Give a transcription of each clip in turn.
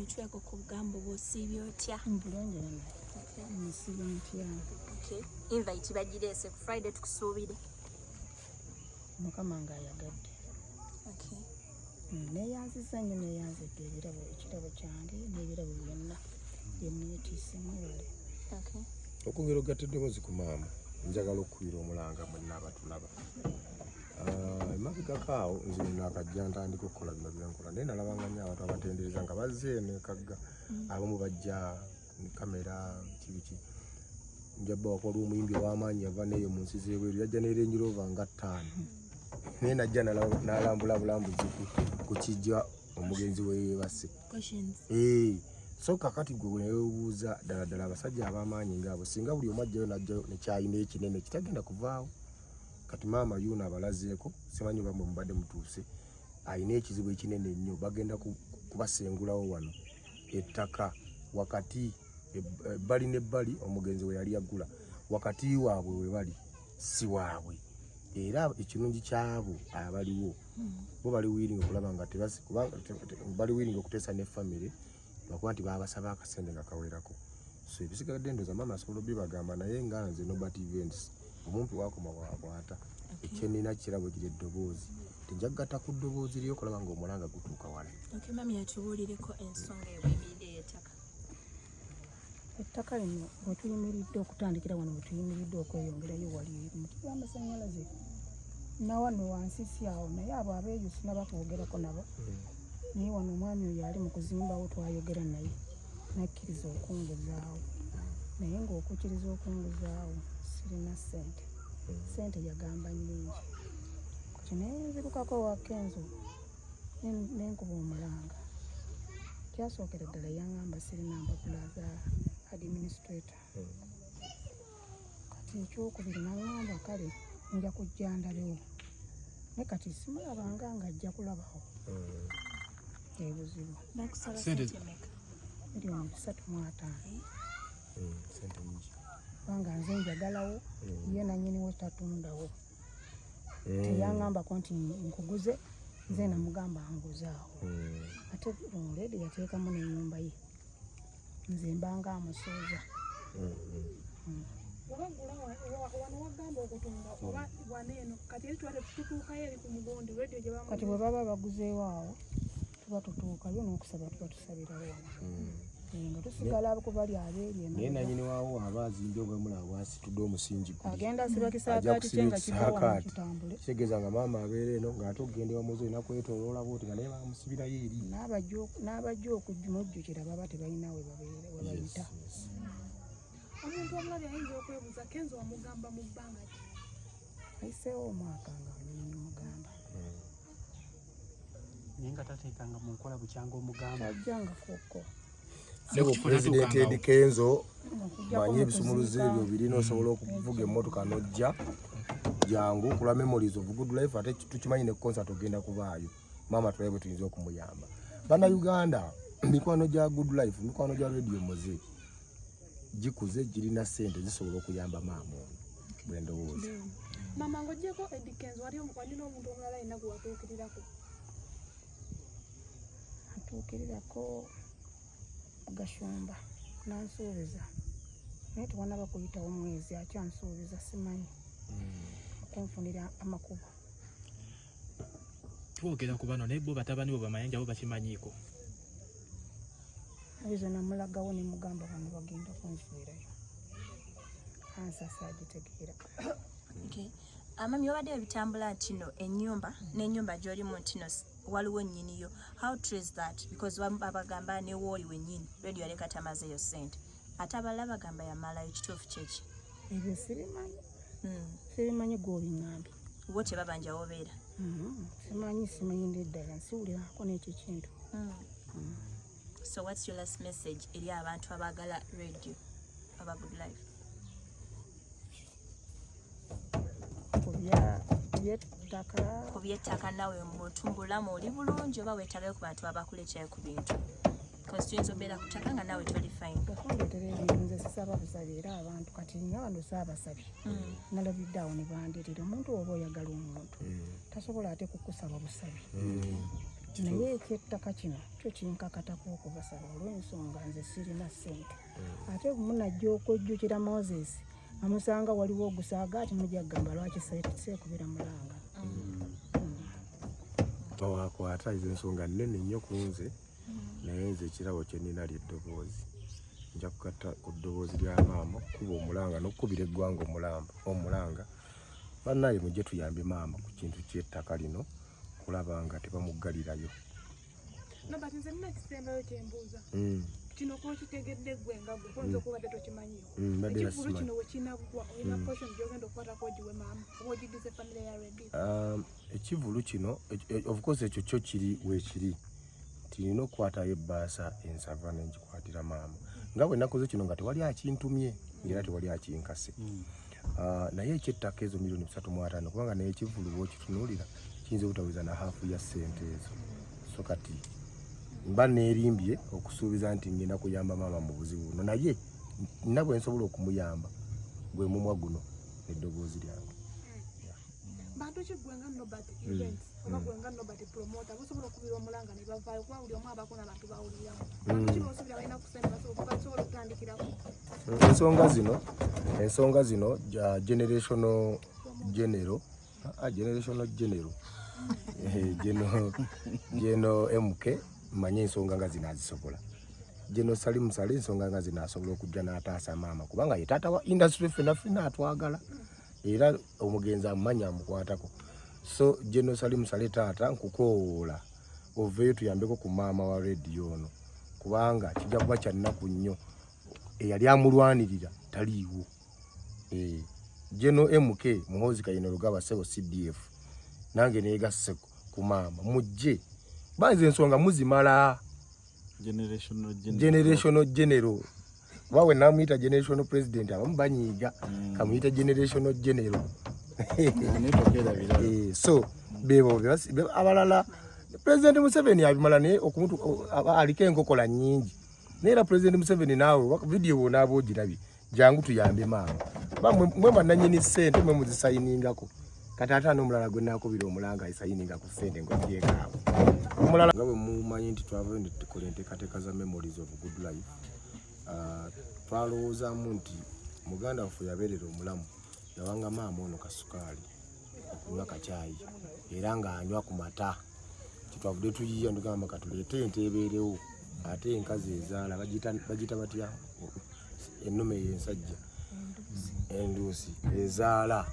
Ntweko ku bugambo bw'osiibye otya? Bulungi nno. Nsiiba ntya? Okay. Invite bagireese ku Friday tukusuubire. Mukama ng'ayagadde. Okay. Neeyanzizza nnyo, neeyanzidde ebirabo, ekirabo kyange n'ebirabo byonna bye mweetiise, mwebale. Okay. Okwongera ogatta eddoboozi ku maama, njagala okukubira omulanga mwenna abatulaba. Ah, emabegako awo nze nakajja ntandika okukola bino byenkola, naye nalabanga nnyo abantu abatendereza nga bazze eno ekagga, abamu bajja ne kamera kibiki. Njabba waliwo omuyimbi ow'amaanyi yava neeyo mu nsi z'ebweru, yajja ne Range Rover nga 5, naye najja n'alambula bulambuzi ku kijja omugenzi we yeebase. Questions. So kakati gwe weebuuza ddala ddala, abasajja ab'amaanyi ngaabo, singa buli omu ajjayo n'ajjayo nekyayina ekinene kitagenda kuvaawo. Kati maama yuno abalazeeko, simanyi oba mwe mubadde mutuuse, alina ekizibu ekinene ennyo. Bagenda kubasengulawo wano ettaka wakati ebbali n'ebbali omugenzi we yali yagula, wakati waabwe we bali si waabwe. Era ekirungi kyabo abaliwo, bo bali willing okulaba nga tebasi, kubanga bali willing okuteesa ne family, lwakuba nti babasaba akasente nga kawerako. So ebisigadde ndowooza maama asobola obibagamba, naye nga nze Nobert Events, omumpi wakoma wakwata ekyenina kirabo kiri eddoboozi, tenjagatta ku ddoboozi lyo okulaba nga omulanga gutuuka wala. Okay, mami yatubuulireko ensonga ewemiridde y'ettaka. Ettaka lino we tuyimiridde, okutandikira wano we tuyimiridde okweyongerayo wali muti gw'amasannyalaze nawano wansi si awo, naye abo abeeyo sinaba kwogerako nabo. Naye wano omwami oyo ali mu kuzimbawo twayogera naye nakkiriza okunguzaawo, naye ng'okukkiriza okunguzaawo sirina ssente. Ssente yagamba nnyingi. Kati nenzirukako wa Kenzo nenkuba omulanga. Kyasookera ddala yaŋŋamba sirina mpapula za administrator. Kati ekyokubiri naŋŋamba kale nja kujja ndabewo, naye kati simulabanga nga ajja kulabawo ebuzibu. Bakusaba Ssente- ssente mmeka? 350,000,000. Sente nyingi. Kubanga nze njagalawo, ye nanyiniwo tatundawo. Teyaŋŋambako nti nkuguze, nze namugamba nguzaawo. Ate already yateekamu n'ennyumba ye, nze mbanga amusuuza. Oba gula wano wagamba okutunda oba wano eno, kati eri twate tutuukayo eri ku mugondi radio gye bamu. Kati bwe baba baguzeewo awo tuba tutuukayo n'okusaba tuba tusabirawo wano. Nga tusigala ku bali abeeri Naye emabega. nanyini waawo aba azimbye obwemula bwasitudde omusingi guli. Agenda asiba Ajja kisaakaati kye kusiba nga kiva wano ekisaakaati. kitambule. Kitegeeza nga maama abeera eno ng'ate okugenda ewamuzi olina kwetooloola bwoti, nga naye bamusibirayo eri. N'abajja okumujjukira baba tebalina we babeera we bayita. Omuntu omulabi ayinza okwebuuza, Kenzo wamugamba mu bbanga ki? Ayiseewo omwaka nga mugamba. Naye nga tateekanga mu nkola bukyanga omugamba. Tajjanga kokko. Sebo Nekukifo Pulezidenti tatuukangawo. Eddy Kenzo, Okuggyako manyi mu ebisumuluzo kuziika. ebyo birina, osobola okuvuga emmotoka n'ojja jangu kulwa Memories of Good Life. Ate tukimanyi ne concert ogenda kubaayo. Maama tulabe bwe tuyinza okumuyamba. Bannayuganda, mikwano gya Good Life, mikwano gya Radio Moze gikuze, girina ssente zisobola okuyamba maama ono, bwe ndowooza. Mama, ng'oggyeko Eddy Kenzo, wali walina omuntu omulala yenna gwe watuukirirako? Atuukirirako Gashumba, nansuubiza, naye tewanaba kuyitawo mwezi akyansuubiza, simanyi okunfunira amakubo. Twogera ku bano, naye bo batabani bo bamayanja bo bakimanyiiko? Ezo namulagawo ne mugamba bano bagenda kunfiirayo, ansasa agitegeera. Okay. Amami, obadde ebitambula nti no ennyumba n'ennyumba gy'olimu nti no waliwo nnyiniyo. How true is that? Because babagamba ne wooli wennyini Radio yaleka tamazeeyo ssente, ate abalala bagamba yamalayo. Kituufu kyeki? Ebyo sibimanyi. Sibimanyi, gwe obiŋŋambye. Wo tebabanja wobeera? Simanyi, simanyi neddala nsiwulirako n'ekyo kintu. So what's your last message eri abantu abaagala Radio aba Good Life? Ku byettaka? Ku byettaka. Nawe muntu mbulamu oli bulungi oba weetagayo ku bantu abakuleeterayo ku bintu? Because tuyinza obeera ku ttaka nga naawe toli fine. Okundeetera ebintu nze sisaba busabi, era abantu kati nga bano saabasabye. Nalabidde awo ne bandeetera. Omuntu oba oyagala omuntu tasobola ate kukusaba busabi. Naye ekyettaka kino kyo kinkakatako okubasaba olw'ensonga nze sirina ssente. Ate munajja okwejjukira Moses amusanga waliwo ogusaaga ati mujja kugamba lwaki seekubira mulanga. Bawakwata ezo ensonga nnene nnyo ku nze, naye nze ekirabo kye nnina ly'eddoboozi. Nja kugatta ku ddoboozi lya maama okukuba omulanga n'okukubira eggwanga omulanga. Bannaye mujje tuyambe maama ku kintu ky'ettaka lino okulaba nga tebamuggalirayo. No, but nze nina ekisembayo kyembuuza. Kino kokitegedde ggwe nga ggwe oyinza okuba badde tokimanyiiko. Mbadde Ekivvulu nasimanyi. kino we kinaggwa olina portion gy'ogenda okukwatako ogiwe maama oba ogiddize family ya Radio? Ekivvulu kino of course ekyo kyo kiri weekiri nti nina okukwatayo ebbaasa ensava nengikwatira maama nga bwe nakoze kino nga tewali akintumye era tewali akinkase. Naye ekyettaka ezo 350,000,000 kubanga naye ekivvulu bw'okitunuulira kiyinza obutaweza na haafu ya ssente ezo. So kati mba neerimbye okusuubiza nti ngenda kuyamba maama mu buzibu buno, naye nina bwe nsobola okumuyamba gwe mumwa guno eddoboozi lyange. Bantu ki gwe nga Nobert Events oba gwe nga Nobert Promoter busobola okubira omulanga ne bavaayo, kuba buli omu abaako n'abantu bawuliramu? Bantu ki bosuubira balina ku ssente basobola okutandikirako? Ensonga zino generational general, generational general, geno MK manye ensonga nga zino azisobola. Geno Salim Saleh ensonga nga zino asobola okujja n'ataasa maama kubanga ye taata wa industry, ffenna ffenna atwagala era omugenzi amumanya amukwatako. So Geno Salim Saleh taata, nkukoowoola oveeyo tuyambeko ku maama wa Radio ono kubanga kijja kuba kya nnaku nnyo eyali amulwanirira taliiwo. Geno MK Muhoozi Kainerugaba ssebo CDF nange neegasse ku maama, mujje banze ensonga muzimala. Generational general. Generational general kuba we namuyita generational president abamu banyiiga, kamuyita generational general. Naye tokerabira. So bebo abalala President Museveni abimala naye okumuntu aliko enkokola nnyingi, naye era President Museveni naawe video bw'onaaba ogirabye jangu tuyambe maama. Ba mwe bannannyini ssente mwe muzisayiningako. Kati ate ani omulala gwe naakubira omulanga ayisayininga ku ssente ng'ogyekaawo omulala? Nga bwe mumanyi nti twavayo ne tukola enteekateeka za Memories of Good Life, twalowoozaamu nti muganda waffe yabeerera omulamu yawanga maama ono kasukaali okunywa kacaayi era ng'anywa ku mata. Kyetwavudde tuyiiya ntugamba katuleete ente ebeerewo ate enkazi ezaala bagiyita batya ennume ey'ensajja enduusi ezaala,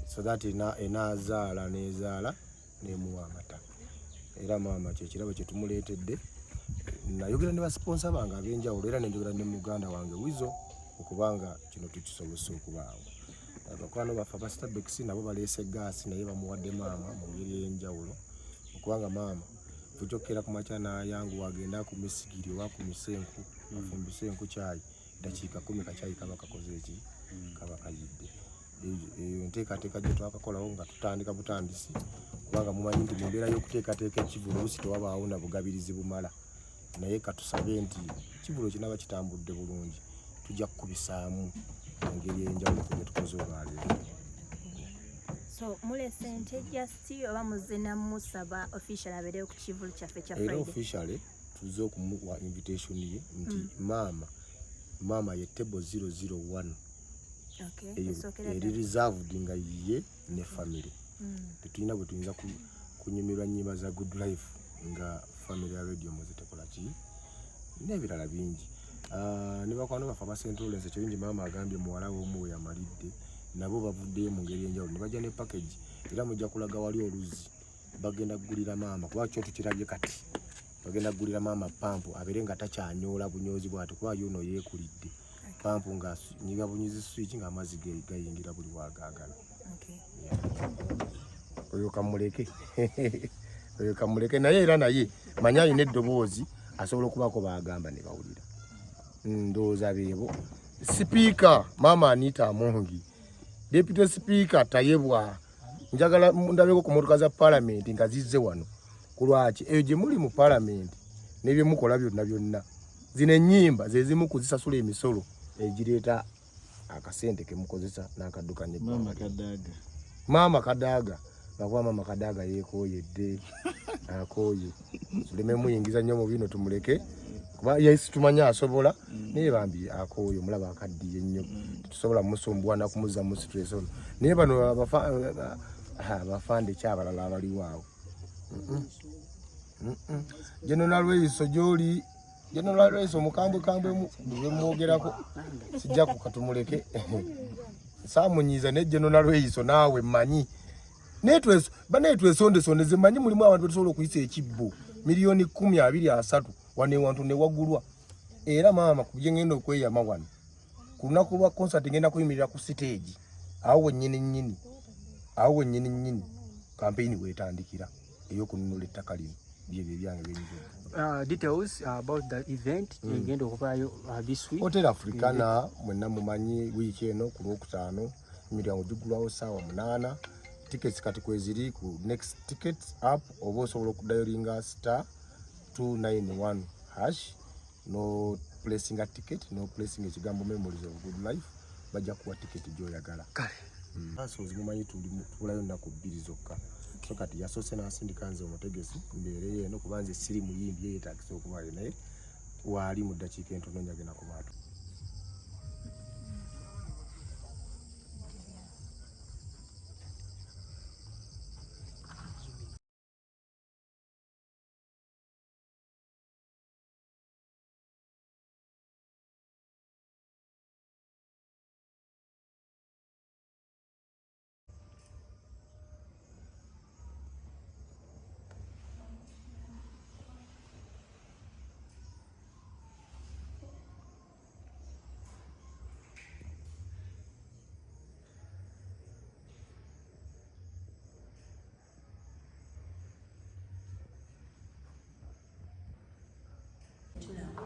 so that enaazaala n'ezaala n'emuwa amata. Era maama kyekirabo kye tumuleetedde. Nayogera ne basiponsa bange ab'enjawulo era nenjogera ne muganda wange Wizo okubanga kino tukisobose okubaawo. Abakwano baffe aba Stabex nabo baleese gaasi naye bamuwadde maama mu ngeri ey'enjawulo okubanga maama tukyokera ku makya n'ayanguwa agenda akume sigiri oba akumise enku, afumbise enku kyayi, dakiika 10 kakyayi kaba kakoze eki kaba kayidde. Eyo enteekateeka gye twakakolawo nga tutandika butandisi kubanga mumanyi nti mu mbeera y'okuteekateeka ekivvulu oluusi tewabaawo na bugabirizi bumala, naye katusabe nti ekivvulu kinaaba kitambudde bulungi tujja kukubisaamu mu ngeri ey'enjawulo ku bye tukoze olwaleero. So mulese ente just oba muzze namusaba official abeerewo ku kivvulu kyaffe kya Era Friday? Officially tuzze okumuwa invitation ye nti maama ye table 001 eyo Esookera eri ddala. reserved nga ye ne family. Tetulina bwe tuyinza kunyumirwa nnyimba za Good Life nga family ya Radio muze tekola ki n'ebirala bingi. Ne bakwano baffe aba St. Lawrence ekirungi maama agambye muwala we omu we yamalidde nabo bavuddeyo mu ngeri enjawulo ne bajja ne package era mujja kulaga wali oluzzi bagenda kugulira maama kuba kyo tukirabye kati bagenda kugulira maama pampu abeere nga takyanyoola bunyoozi bw'ati kuba yuno yeekulidde pampu ng'anyiga bunyizi switch ng'amazzi gayingira buli waagaagala. Oyo kamuleke, oyo kamuleke naye era naye manyi alina eddoboozi asobola okubaako baagamba ne bawulira. Ndowooza beebo sipiika maama Anita Amongi, deputy speaker Tayebwa, njagala ndabeko ku motoka za palamenti nga zizze wano. Ku lwaki eyo gye muli mu palamenti n'ebyemukola byonna byonna, zino ennyimba ze zimu kuzisasula emisolo egireeta akasente ke mukozesa n'akaddukanya Maama eggwanga. Kadaga. Maama Kadaga. Lwakuba maama Kadaga yeekooyedde, akooye, tuleme muyingiza nnyo mu bino, tumuleke kuba yesi tumanyi asobola, naye bambi akooye, omulaba akaddiye nnyo, tetusobola musumbuwa nakumuzza mu stress ono. Naye bano abafande kyabalala abaliwo awo. General Lweyiso gyoli, General Lweyiso omukambwe kambwemu bwemwogerako sijja kukatumuleke saamunyiiza, naye General Lweyiso naawe mmanyi banaye twesondesondeze, mmanyi mulimu abantu betusobola okuyisa ekibbo 10,000,000 20, 30 wano ewantu ne wagulwa. Era maama ku bye ngenda okweyama wano ku lunaku lwa concert, ngenda kuyimirira ku siteegi awo wennyini nnyini, awo wennyini nnyini kampeyini weetandikira ey'okununula ettaka lino. Byebyo ebyange byenyinza. Details about the event egenda okubaayo this week. Hotel Africana, mwenna mumanyi, wiiki eno ku Lwokutaano emiryango gigulwawo ssaawa 8. Tickets kati kweziri ku Next Tickets app, oba osobola okudayolinga *291# no placinga ticket, no placinga ekigambo Memories of Good Life, bajja kuwa ticket gy'oyagala. Kale. Asozi mumanyi tubulayo nnaku 2 zokka, so kati yasoose n'asindika nze omutegesi mbeereyo eno, kuba nze siri muyimbi, ye yeetagisa okubaayo, naye waali mu ddakiika entono njagenda kubaatu. Tulaba.